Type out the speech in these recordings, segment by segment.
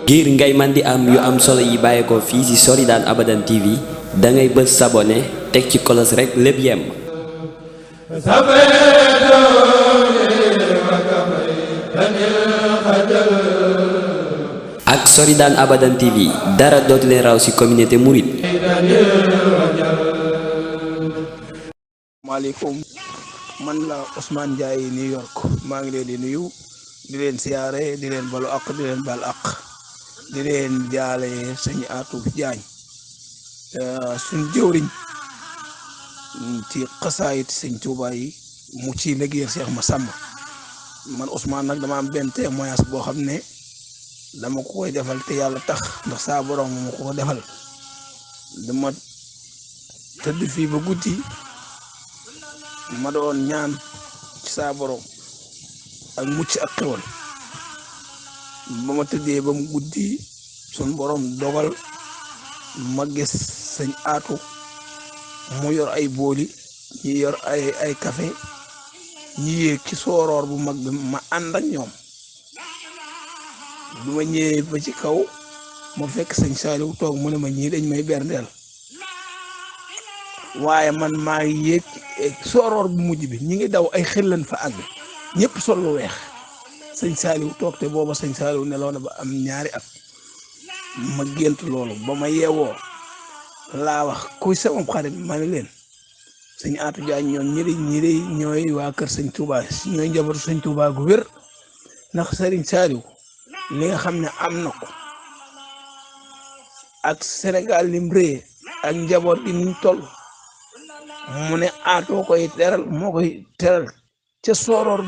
ngir ngay man di am yu am solo yi bàyyeekoo fii ci Soridane Abadan TV dangay bës s'abonner teg ci kolos rekk lépp yemb. ak Soridane Abadan TV dara dootu leen raw ci communauté mouride. maaleykum man la Ousmane Ndiaye New York maa ngi leen di nuyu di leen siyaare di leen balu ak di leen bal ak di leen jaale sëñ Atou Diagne suñ jëwriñ ci xasaayit sëñ Touba yi mu ci liggéeyal Cheikh Massamba man Ousmane nag dama am benn témoignage boo xam ne dama ko koy defal te yàlla tax ndax saa borom ma ko defal dama tëdd fii ba guddi ma doon ñaan ci saa borom ak mucc ak xewal ba ma tëddee ba mu guddi sun borom dogal ma gis sëñ Atou mu yor ay booli ñi yor ay café ñi yéeg ci sooroor bu mag bi ma ànd ak ñoom du ma ñëwee ba ci kaw ma fekk sëñ Saliou toog mu ne ma ñii dañ may berndeel waaye man maa ngi yéeg sooroor bu mujj bi ñi ngi daw ay xellan fa àgg ñëpp sol lu weex sëñ Saliou toog te booba sëñ Saliou neloo na ba am ñaari at ma gént loolu ba ma yeewoo laa wax kuy sama xarit ma ne leen sëñ Atou Diagne ñoom ñi ñooy waa kër sëñ Touba ñooy njabootu sëñ Touba gu wér ndax sëriñ Saliou li nga xam ne am na ko ak Sénégal lim rëy ak njaboot gi niñ toll mu ne Atou koy teral moo koy teral ca sooroor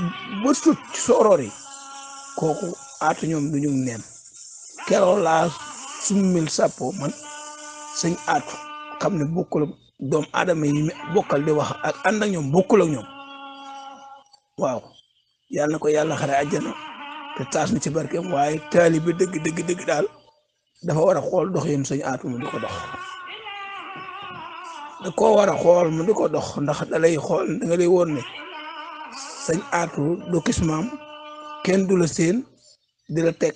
ba sut ci sooroor yi kooku Atou ñoom du ñu neen keroog laa summil sàppo man sëñ Atou xam ne bokkul ak doom aadama yi bokkal di wax ak ànd ak ñoom bokkul ak ñoom waaw yàlla na ko yàlla xare àjjana te taas na ci barkeem waaye taalibe dëgg daal dafa war a xool dox yéen sëñ Atou mu di ko dox da koo war a xool mu di ko dox ndax da lay xool da nga lay woon ne sëñ Atou do kis maam kenn du la seen di la teg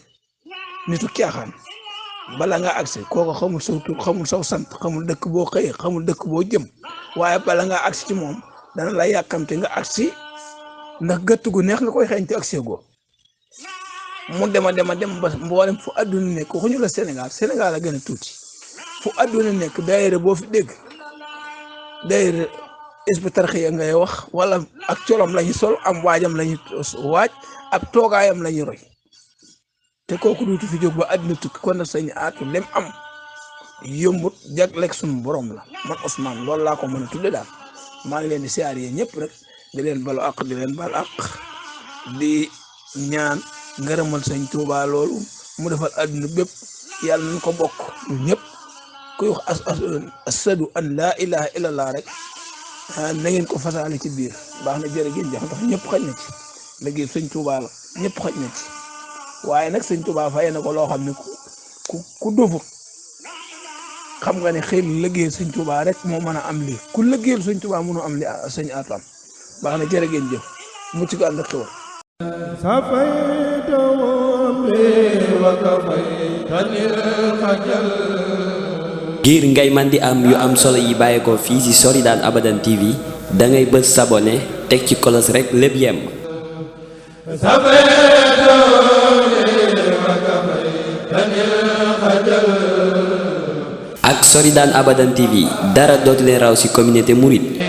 nitu caaxaan bala nga agsi kooku xamul saw tur xamul saw sant xamul dëkk boo xëyee xamul dëkk boo jëm waaye bala nga agsi ci moom dana la yàkkamte nga agsi ndax gëtt gu neex nga koy xeeñ te agsi goo mu dem ba mboolem fu àdduna nekk waxuñu la Sénégal a gën a tuuti fu àdduna nekk daayira boo fi dégg daayira Hizbut Tarqiyyah ngay wax wala ak colom lañu sol am waajam lañu waaj ab toogaayam lañu roy te kooku duutu fi jóg ba àdduna tukki kon nag sëñ Atou lem am yombut jagleeg suñu borom la man Ousmane loolu laa ko mën a tudde daal maa ngi leen di siyaar yee ñëpp rek di leen balu ak di leen bal ak di ñaan ngërëmal sëñ Touba loolu mu defal àdduna bépp yàlla nañ ko bokk ñun ñëpp kuy wax ashadu an laa ilaha illallah rek na ngeen ko fasaale ci biir baax na jërë ngeen jëf ndax ñëpp xaj na ci liggéey sëñ Touba la ñëpp xaj na ci waaye nag sëñ Touba fay na ko loo xam ne ku dofut xam nga ne xëy na liggéeyal sëñ Touba rek moo mën a am lii ku liggéeyal sëñ Touba mënu am li sëñ Atou am baax na jërë ngeen jëf mucc ko ànd ak xewal ngir ngay man di am yu am solo yi bàyyeekoo fii ci Soridane Abadan TV dangay bës s'abonner teg ci kolos rekk lépp yemb. ak Soridane Abadan TV dara dootu leen raw ci communauté mouride.